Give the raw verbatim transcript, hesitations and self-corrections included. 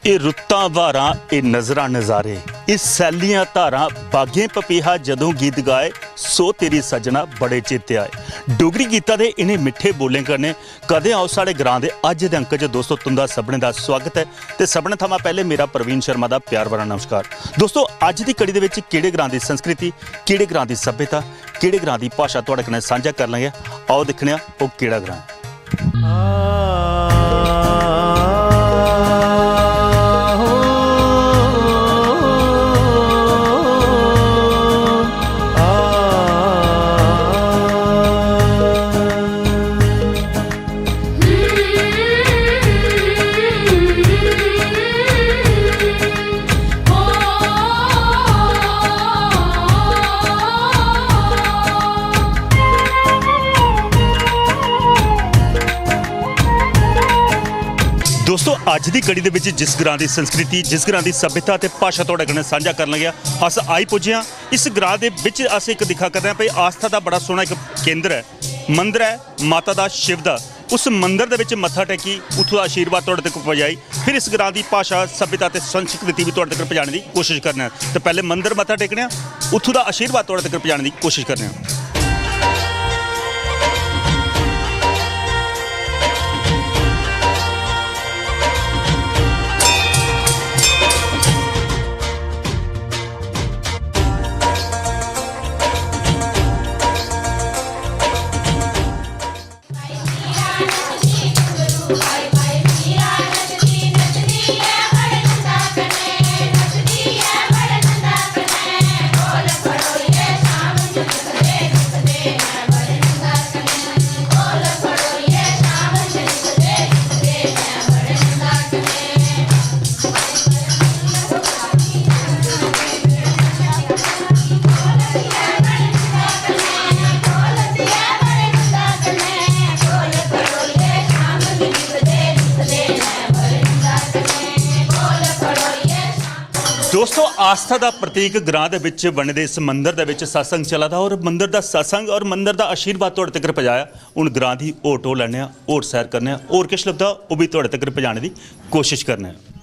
एह् रुत्तां ब्हारां, एह् नजरां नजारे, एह् सैल्लियां धारां, बागें पपीहा जदूं गीत गाए, सो तेरी सज्जना बड़े चेते आए। डोगरी गीता दे इ'नें मिट्ठे बोलें कन्नै कदें आओ साढ़े ग्रां दे अज्ज दे अंक च दोस्तो, तुं'दा सभनें दा सुआगत ऐ। ते सभनें थमां पैह्ले मेरा प्रवीण शर्मा दा प्यार भरा नमस्कार। दोस्तो, अज्ज दी कड़ी दे बिच केह्ड़े ग्रां दी संस्कृति, केह्ड़े ग्रां दी सभ्यता, केह्ड़े ग्रां दी भाशा थुआढ़े कन्नै सांझा करी लैंगे। आओ दिक्खने आं ओह् केह्ड़ा ग्रां ऐ। दोस्तो, अज्ज दी कड़ी दे बिच जिस ग्रां दी संस्कृति, जिस ग्रां दी सभ्यता ते भाशा थुआढ़े कन्नै सांझा करन लगेआ, अस आई पुज्जे आं। इस ग्रां दे बिच अस इक दिक्खा करदे आं भई आस्था दा बड़ा सोह्ना इक केंद्र ऐ, मंदर ऐ, माता दा, शिव दा। उस मंदर दे बिच मत्था टेकी, उत्थूं दा आशीर्वाद थुआढ़े तक पजाई, फिर इस ग्रां दी भाशा, सभ्यता ते संस्कृति बी थुआढ़े तक पजाने दी कोशिश करने आं। ते पैह्ले मंदर मत्था टेकने आं, उत्थूं दा आशीर्वाद थुआढ़े तक पजाने दी कोशिश करने आं। दोस्तो, आस्था दा प्रतीक ग्रां दे बिच बने दे इस मंदर दे बिच सत्संग चला दा और मंदर दा सत्संग और मंदर दा आशीर्वाद थुआढ़े तगर पजाया। हून ग्रां दी होर टोह् लैने आं, होर सैर करने आं, होर किश लभदा ओह् बी थुआढ़े तगर पजाने दी कोशिश करने आं।